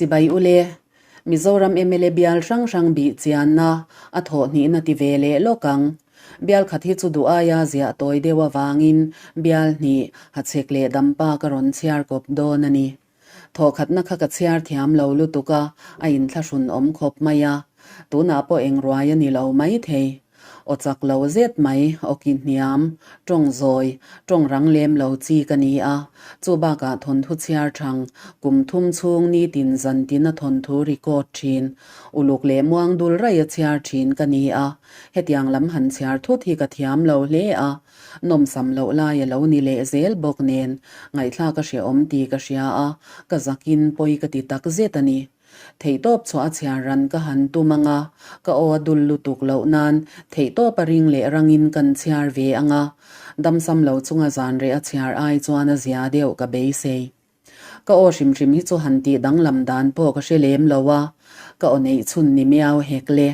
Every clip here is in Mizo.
Chibai ule, Mizoram mla bial hrang hrang bih chianna a thawh hnihna ti ve leh lawk ang. Bial khat hi chu duh aia ziah tawi deuh avangin bial hnih hachhek leh dampa ka rawn chhiar kawp dawn a ni. Thawhkhatna kha ka chhiar thiam lo lutuk a, a inthlahrun awm khawp mai a. Tunah pawh eng ruai a ni lo mai thei. Aw chak lo zet mai, aw ki hniam, tawng zawi, tawng rang lem lo chi ka ni a. Chu bakah thawnthu chhiar thang, kum thum chhung nitin zan tin a thawnthu record thin, uluk leh muang dul raih a chhiar thin ka ni a. Hetiang lam han chhiar thut hi ka thiam lo hle a. Nawmsam loh lai a lo ni leh zel bawk nen ngaihthlak a hrehawm tih ka hria a, ka zakin pawi ka ti tak zet a ni. Theihtawp chhuah a chhiar ran ka han tum ang a, ka aw a dul lutuk loh nan theihtawp a ring leh rangin kan chhiar ve ang a, damsam lo chunga zan reh a chhiar ai chuan a zia deuh ka beisei. Ka aw hrim hrim hi chu han tih danglam dan pawh ka hre lem lo a, ka aw neih chhun ni miau hek le.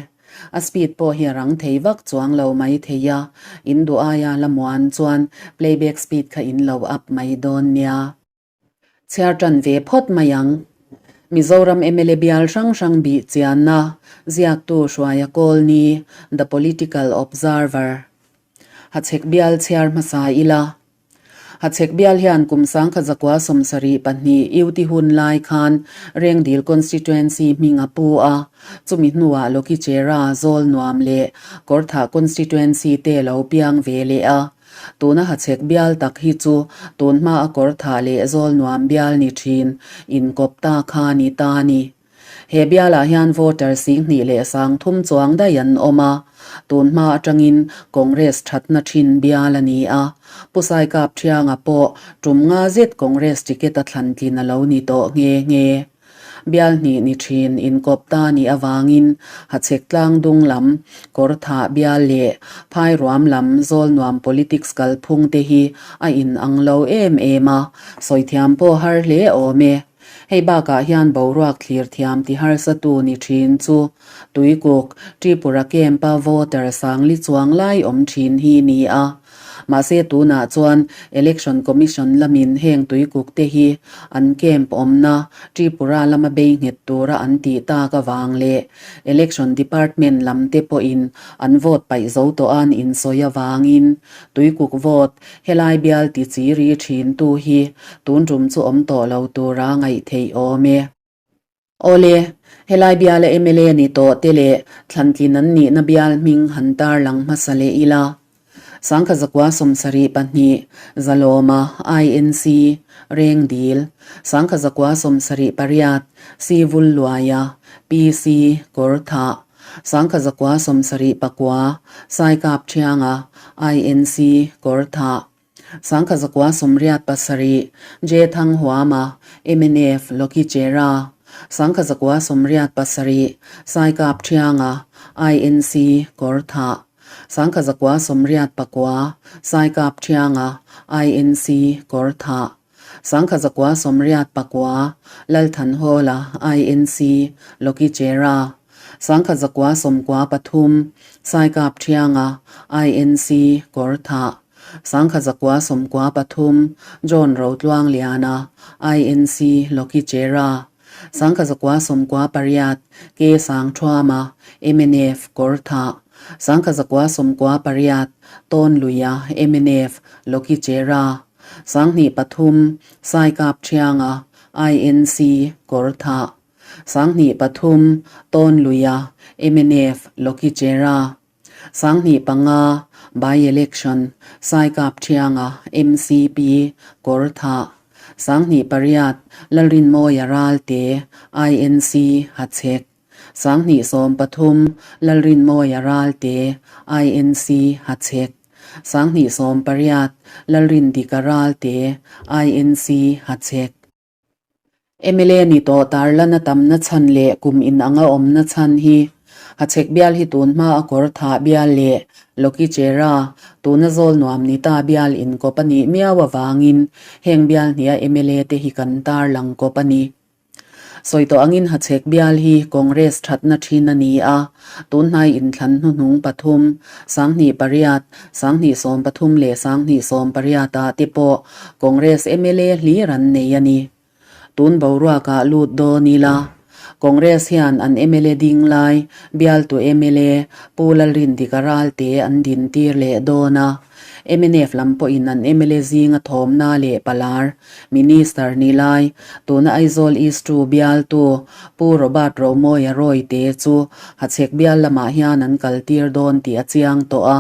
A speed pawh hi a rang thei vak chuang lo mai thei a, in duh aia la muan chuan playback speed kha in lo up mai dawn nia. Chhiar tan ve phawt mai ang. Mizoram mla bial hrang hrang bih chianna ziaktu Hruaia Kawlni, The Political Observer. Hachhek bial chhiar hmasa ila. Hachhek bial hian kum sangkhat zakua 72 UT hun lai khan Rengdil Constituency hming a pu a, chumi hnuah Lokichera, Zawlnuam leh Kawrthah Constituency te lo piang ve leh a. Tuna Hachhek bial tak hi chu tun hma a Kawrthah leh Zawlnuam bial ni thin inkawp ta kha ni ta a ni. He bialah hian voter 2030 chuang daih an awm a, tun hma atangin Congress thatna thin bial a ni a. Pu Saikap Thianga pawh tum nga zet Congress ticket a thlan tlin a lo ni tawh nghe nghe. Bial hnih ni thin inkawp ta nih avangin Hachhek tlang dung lam, Kawrthah bial leh Phairuam lam Zawlnuam politics kalphung te hi a inang lo em em a, sawithiam pawh har hle awm e. Hei bakah hian boruak thlir thiam ti harsa tu ni thin chu Tuikuk, Tripura Camp-a voter sangli chuang lai awm thin hi ni a. Mahse tunah chuan Election Commission lamin heng Tuikuk te hi an camp awmna Tripura lama bei nghet tura an tih tak avang leh Election Department lam te pawhin an vote paih zo tawh an insawi avangin Tuikuk vote Helai bial ti chi ri thin tu hi tun tum chu awm tawh lo tura ngaih theih awm e. Awle, helai biala mla ni tawh te leh thlantlin an nihna bial hming han tar lang hmasa leh ila. Sangkha zakua 72, Zalawma, INC, Rengdil, Sangkha zakua 78, Sivulluaia, PC, Kawrthah, 1979, Saikap Thianga, INC, Kawrthah, 1987, J. Thanghuama, mnf, Lokichera, 1987, Saikap Thianga, INC, Kawrthah, 1989, Saikap Thianga, INC, Kawrthah, 1989, Lalthanhawla, INC, Lokichera, 1993, Saikap Thianga, INC, Kawrthah, 1993, John Rotluangliana, INC, Lokichera, 1998, K Sangthuama, mnf, Kawrthah, 1998, Tawnluia, mnf, Lokichera, 2003, Saikap Thianga, INC, Kawrthah, 2003, Tawnluia, mnf, Lokichera, 2005, By-election, Saikap Thianga, MCP, Kawrthah, 2008, Lalrinmawia Ralte, INC, Hachhek, 2013, Lalrinmawia Ralte, INC, Hachhek, 2018, Lalrindika Ralte, INC, Hachhek. Mla ni tawh tarlan a tamna chhan leh kum in anga awmna chhan hi Hachhek bial hi tun hma a kawr thah bial leh Lokichera tuna zawl nuam ni ta bial inkawp a nih miau avangin heng bial hniha mla te hi kan tarlang kawp a ni. Sawi tawh angin Hachhek bial hi Congress thatna thin a ni a, tunhnai inthlan hnuhnung pathum, 2008, 2013 leh 2018 ah te pawh Congress mla hlir an nei a ni. Tun boruakah lut dawn ila. Congress hian an mla ding lai bialtu mla Pu Lalrindika Ralte an dintir leh dawn a. Mnf lam pawhin an mla zinga thawmna leh palar Minister ni lai tuna Aizawl East 2 bialtu Pu Robert Romawia Rawite chu Hachhek bial lamah hian an kaltir dawn tih a chiang tawh a.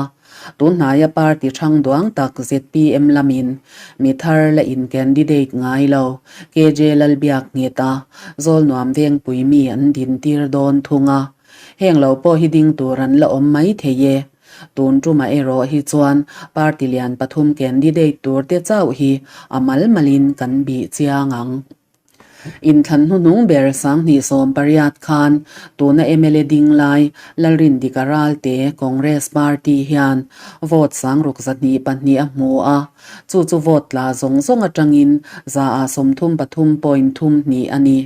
Tunhnaia party hrang duang tak zpm lamin mi thar la in candidate ngai lo KJ Lalbiak Ngheta Zawlnuam Vengpui mi an dintir dawn thung a. Heng lo pawh hi ding tur an la awm mai thei e. Tun tumah erawh hi chuan party lian pathum candidate tur te chauh hi a mal malin kan bih chiang ang. Inthlan hnuhnung ber 2018 khan tuna mla ding lai Lalrindika Ralte Congress Party hian vote 6202 a hmu a, chu chu vote tla zawng zawng atangin 33.32% a ni.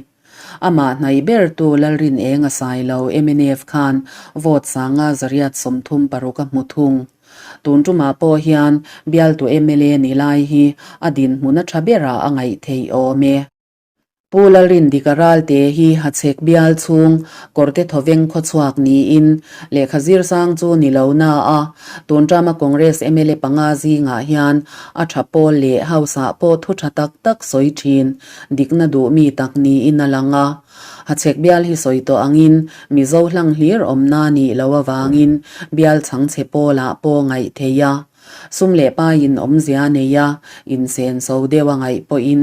Amah hnaih bertu Lalrin eng a sai lo mnf khan vote 536 a hmu thung. Tun tumah pawh hian bialtu mla ni lai hi a dinhmun a tha berah a ngaih theih awm e. Pu Lalrindika Ralte hi Hachhek bial chhung Kawrte Thawveng khawchhuak niin lehkha zir sang chu ni lo na a, tun tama Congress mla panga zingah hian a tha pawl leh House ah pawh thu tha tak tak sawi thin Dikna duh mi tak niin a lang a. Hachhek bial hi sawi tawh angin Mizo hlang hlir awmna nih loh avangin bial chhangchhe pawlah pawh ngaih theih a. Sum leh paiin awmzia nei a, insenso deuh a ngaih pawhin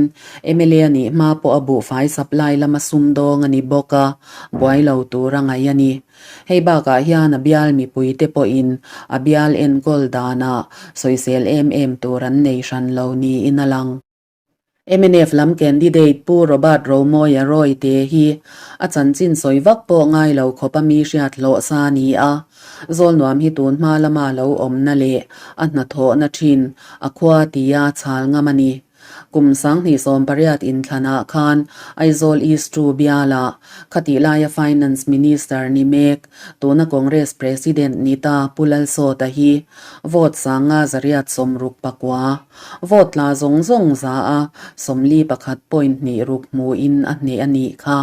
mla a nih hma pawh a buhfai supply lama sumdawng a ni bawk a, buai lo tur a ngaih a ni. Hei bakah hian a bial mipuite pawhin a bial enkawl danah sawisel em em tur an nei hran lo niin a lang. Mnf lam candidate Pu Robert Romawia Rawite hi a chanchin sawi vak pawh ngai lo khawp a mi hriat hlawh sa ni a. Zawlnuam hi tun hma lama lo awmna leh a hnathawhna thin a khua tia chhal ngam a ni. Kum 2018 inthlanah khan Aizawl East 2 bialah khatih laia Finance Minister ni mek tuna Congress President ni ta Pu Lalsawta hi vote 569 Vote tla zawng zawng za a 41.26 hmuin a hneh a nih kha.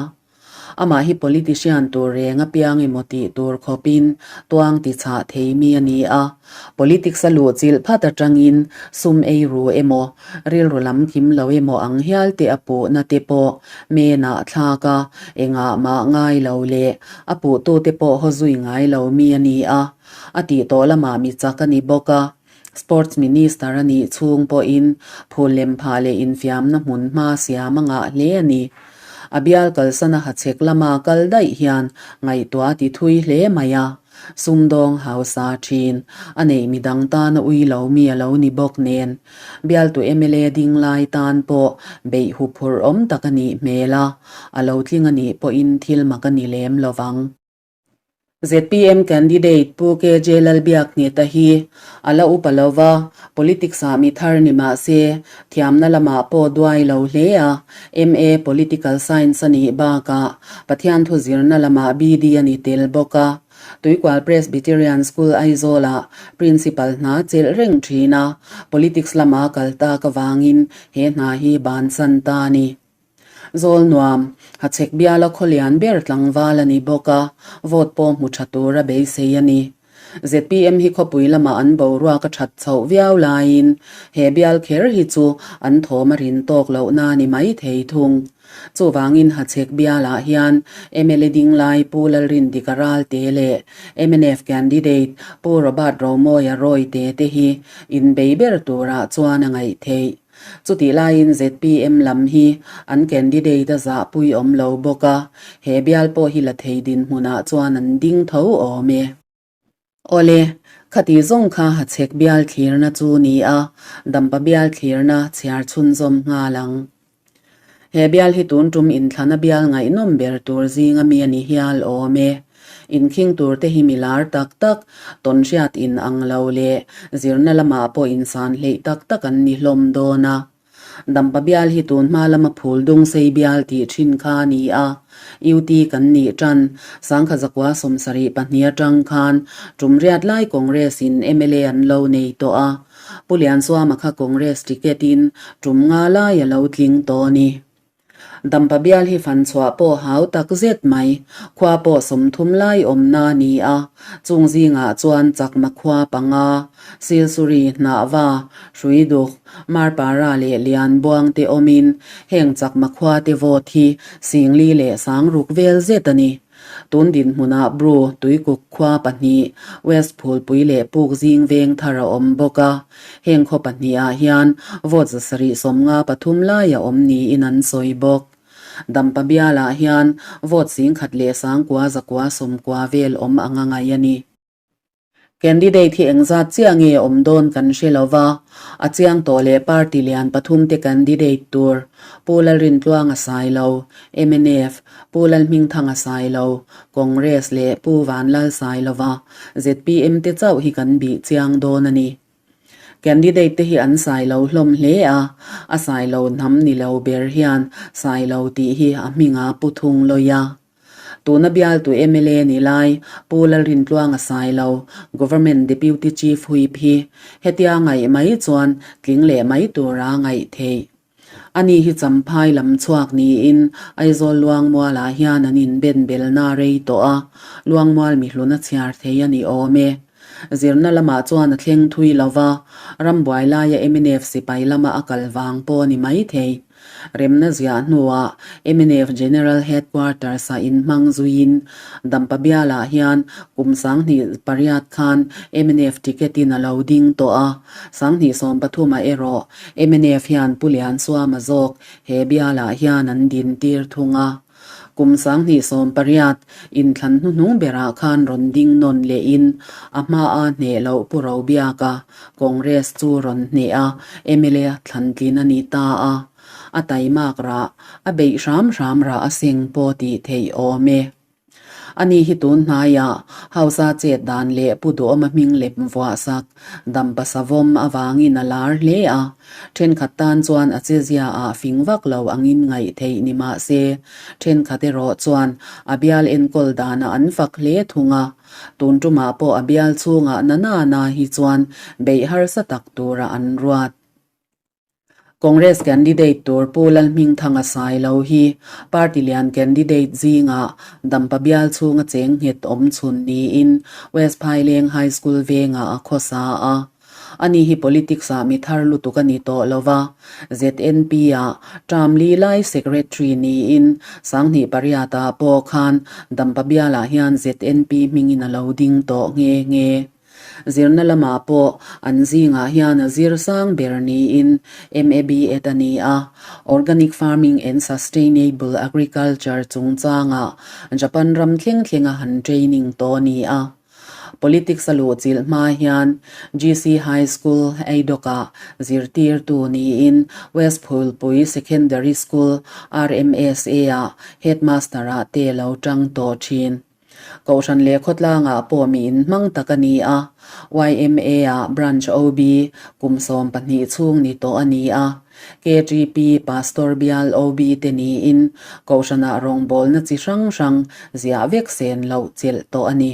Amah hi politician tur reng apiang emaw tih tur khawpin tuang ti chhah thei mi a ni a. Politics a luh chilh phat atangin sum ei ru emaw, rilru lam kim lo emaw ang hial te a puhna te pawh menah thlak a, engah mah ngai lo leh a puhtute pawh haw zui ngai lo mi a ni a. A tih tawh lamah mi chak a ni bawk a. Sports Minister a nih chhung pawhin phul lem phah leh infiamna hmun hma siam a ngah hle a ni. A bial kalsana hachhek lama kal daih hian ngaihtuah a ti thui hle mai a, sumdawng hausa thin a neih midang tana ui lo mi a lo ni bawk nen, bialtu mla ding lai tan pawh beih huphurh awm tak a nih hmel a, a lo tling a nih pawhin thil mak a ni lem lo vang. Zpm candidate Pu KJ Lalbiakngheta hi a la upa lo va, politics ah mi thar ni mah se, thiamna lamah pawh duai lo hle a, MA Political Science a nih bakah Pathian thu zirna lamah BD a ni tel bawk a. Tuikual Presbyterian School Aizawlah Principal hna chelh reng thin a, politics lama kal tak avangin he hna hi bansan ta a ni. Zawlnuam, Hachhek biala khawlian ber tlangval a ni bawk a, vote pawh hmu tha tura beisei a ni. Zpm hi khawpui lamah an boruak a that chhoh viau laiin he bial kher hi chu an thawm a rin tawk lohna a ni mai thei thung. Chuvangin Hachhek bialah hian mla ding lai Pu Lalrindika Ralte leh mnf candidate Pu Robert Romawia Rawite te hi inbei ber turah chuan a ngaih theih. Chutih laiin zpm lam hi an candidate a zahpui awm lo bawk a, he bial pawh hi la thei dinhmunah chuan an ding tho awm e. Awle, khati zawng kha Hachhek bial thlirna chu ni a, Dampa bial thlirna chhiar chhunzawm nghal ang. He bial hi tun tum inthlana bial ngaihnawm ber tur zinga mi a ni hial awm e. Inkhing tur te hi mi lar tak tak, tawnhriat in ang lo leh zirna lamah pawh insan hleih tak tak an ni hlawm dawn a. Dampa bial hi tun hma lama phul dung sei bial tih thin kha a ni a. UT kan nih tan 1972 atang khan tum riat lai Congress in mla an lo nei tawh a. Pu Liansuama kha Congress ticket in tum nga lai a lo tling tawh a ni. Dampa bial hi fan chhuah pawh hau tak zet mai, khua pawh 30 lai awmna a ni a, chung zingah chuan Chakma khua panga, Silsuri, Hnahva, Hruiduk, Marpara leh Lianbuang te awmin heng Chakma khua te vote hi 40 leh 6000 vel zet a ni. Tun dinhmunah Bru Tuikuk khua pahnih, West Phulpui leh Puk zing veng thar a awm bawk a. Heng khaw pahnihah hian vote 753 lai a awm niin an sawi bawk. Dampa bialah hian vote 19,990 vel awm anga ngaih a ni. Candidate hi engzat chiah nge awm dawn kan hre lo va, a chiang tawh leh party lian pathumte candidate tur, Pu Lalrintluanga Sailo, mnf, Pu Lalhmingthanga Sailo, Congress leh Pu Vanlal Sailova, zpm te chauh hi kan bih chiang dawn a ni. Candidate te hi an sailo hlawm hle a, a sailo hnam ni lo ber hian sailo tih hi a hmingah pu thung lawi a. Tuna bialtu mla ni lai Pu Lalrintluanga Sailo, Government Deputy Chief Whip hi hetia ngaih mai chuan tling leh mai tura ngaih theih. Ani hi Champhai lam chhuak niin Aizawl Luangmualah hian an inben belna rei tawh a, Luangmual mihluna chhiar thei a ni awm e. Zirna lamah chuan a thleng thui lo va, rambuai laia mnf sipai lama a kal vang pawh a ni mai thei. Remna ziah hnuah mnf General Headquarters-ah inhmang zuiin Dampa bialah hian kum 2008 khan mnf ticket-in a lo ding tawh a, 2013-ah erawh mnf hian Pu Liansuama zawk he bialah hian an din tir thung a. Kum 2018 inthlan hnuhnung berah khan rawn ding nawn lehin a hmaa hneh loh Pu Robiaka Congress chu rawn hneh a, mla thlantlin a ni ta a. A taimak rah, a beih hram hram rah a seng pawh tih theih awm e. Ani hi tun hnaiah House-a chet dan leh Pu Duhawma hming lep vuah sak Dampa Savawm avangin a lar hle a. Thenkhat tan chuan a chezia ah fing vak lo angin ngaih theih ni mah se, thenkhat erawh chuan a bial enkawl danah an fak hle thung a. Tun tumah pawh a bial chhungah na na na hi chuan beih harsa tak tura an ruat. Congress candidate tur Pu Lalhmingthanga Sailo hi party lian candidate zingah Dampa bial chhunga cheng nghet awm chhun niin West Phaileng High School vengah a khawsa a. Ani hi politics ah mi thar lutuk a ni tawh lo va, ZNP ah term li lai secretary niin 2008 ah pawh khan Dampa bialah hian ZNP hmingin a lo ding tawh nghe nghe. Zirna lamah pawh an zingah hian a zir sang ber niin MAB et a ni a, Organic Farming and Sustainable Agriculture chungchangah Japan ram thleng thlenga han training tawh a ni a. Politics a luhchilh hma hian GC High School, Aidawk-ah zirtirtu niin West Phulpui Secondary School, RMSA-ah Headmaster-ah te lo tang tawh thin. Kohhran leh khawtlangah pawh mi inhmang tak a ni a, YMA-ah Branch OB kum 12 chhung ni tawh a ni a, KTP Pastor bial OB te niin Kohhranah rawngbawlna chi hrang hrang ziah vek sen loh chelh tawh a ni.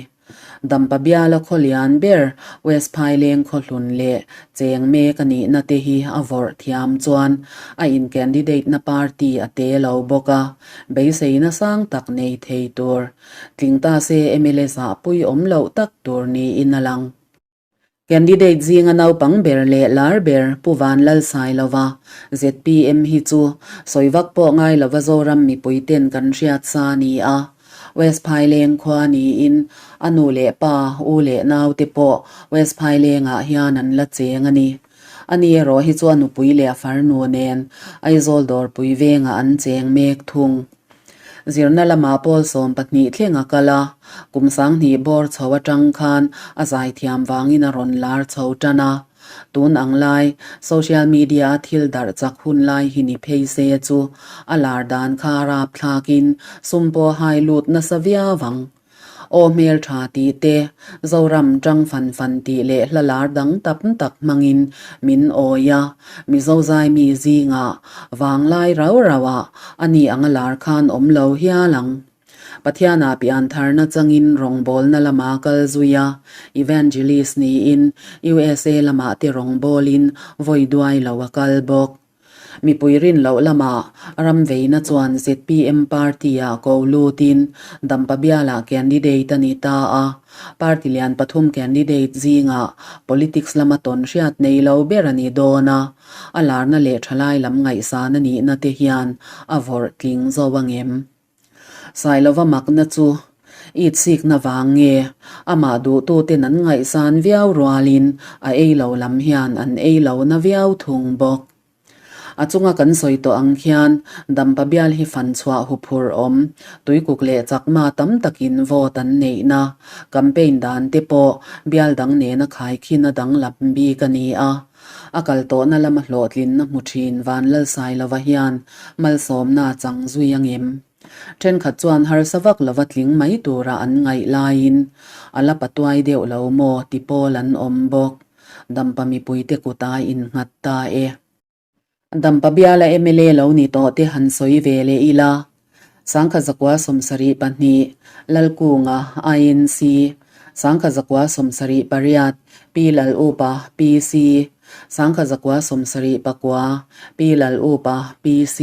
Dampa biala khaw lian ber West Phaileng khaw hlun leh cheng mek a nihna te hi a vawrh thiam chuan a in candidate na party a te lo bawk a, beiseina sang tak nei thei tur tling ta se mla zahpui awm loh tak tur niin a lang. Candidate zinga naupang ber leh lar ber Pu Vanlalsailova, zpm hi chu sawi vak pawh ngai lova Zoram mipui ten kan hriat sa a ni a. West Phaileng khua niin a nu leh pa, u leh naute pawh West Phailengah hian an la cheng a ni. Ani erawh hi chu a nupui leh a farnu nen Aizawl dawrpui vengah an cheng mek thung. Zirna lamah pawl 12 thleng a kal a, kum 2000 bawr chho atang khan a zaithiam vangin a rawn lar chho tan a. Tun ang lai, social media-a thil darh chak hun lai hi ni phei se chu a lar dan kha rapthlakin sum pawh hai lut nasa viau ang. Aw hmel tha tih te, Zoram tang fan fan tih leh hla lar dang tam tak hmangin min awi a, Mizo zaimi zingah vanglai rau rauah a ni anga lar khan awm lo hial ang. Pathianah pian tharna changin rawngbawlna lama kal zui a, Evangelist niin USA lamah te rawngbawlin vawi duai lo a kal bawk. Mipui rin loh lamah ram veina chuan zpm party-ah ko lutin Dampa bialah candidate a ni ta a. Party lian pathum candidate zingah politics lama tawn hriat nei lo ber a ni dawn a, a larna leh thalai lam ngaihsan a nihna te hian a vawrh tling zo angem? Sailova makna chu itsikna vang nge amah duhtuten an ngaihsan viau rualin a ei lo lam hian an ei lo na viau thung bawk. A chunga kan sawi tawh ang khian Dampa bial hi fan chhuah huphurh awm, tuikuk leh chakma tam takin vote an neihna, campaign dan te pawh bial dang nena khaikhin a danglam bik a ni a. A kal tawhna lama hlawhtlinna hmu thin Vanlalsailova hian malsawmna a chang zui angem? Thenkhat chuan harsa vak lova tling mai tura an ngaih laiin a la patuai deuh lo maw ti pawl an awm bawk. Dampa mipuite kut a innghat ta e. Dampa biala mla lo ni tawh te han sawi ve leh ila. Sangkha zakua 72, Lalkunga, INC, Sangkha zakua 78, Pi Lalupa, PC, Sangkha zakua 79, Pi Lalupa, PC,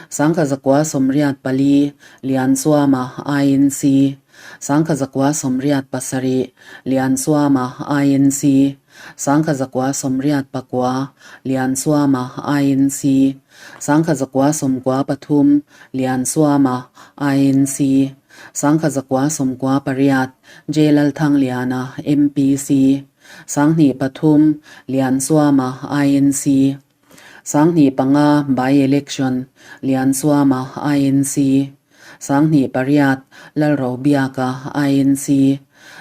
Sangkha zakua 84, Lianzuama, INC, Sangkha zakua 87, Lianzuama, INC, Sangkha zakua 89, Lianzuama, INC, Sangkha zakua 93, Lianzuama, INC, Sangkha zakua 98, J. Lalthangliana, MPC, Sanghnih pathum, Lianzuama, INC, 25 By-election, Lianzuama, INC, 28 Lalrobiaka, INC,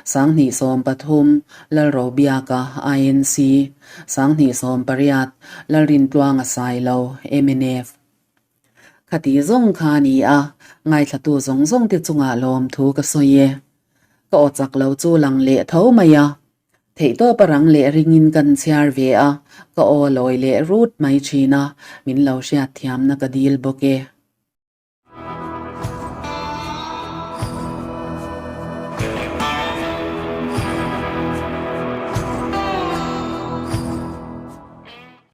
23 Lalrobiaka, INC, 28 Lalrintluanga Sailo, mnf. Khati zawng kha a ni a, ngaithlatu zawng zawng te chungah lawmthu ka sawi e. Ka aw chak lo chu lang leh tho mai a. Theihtawp a rang leh ringin kan chhiar ve a, ka aw lawi leh rut mai thin a, min lo hriatthiamna ka dil bawk e.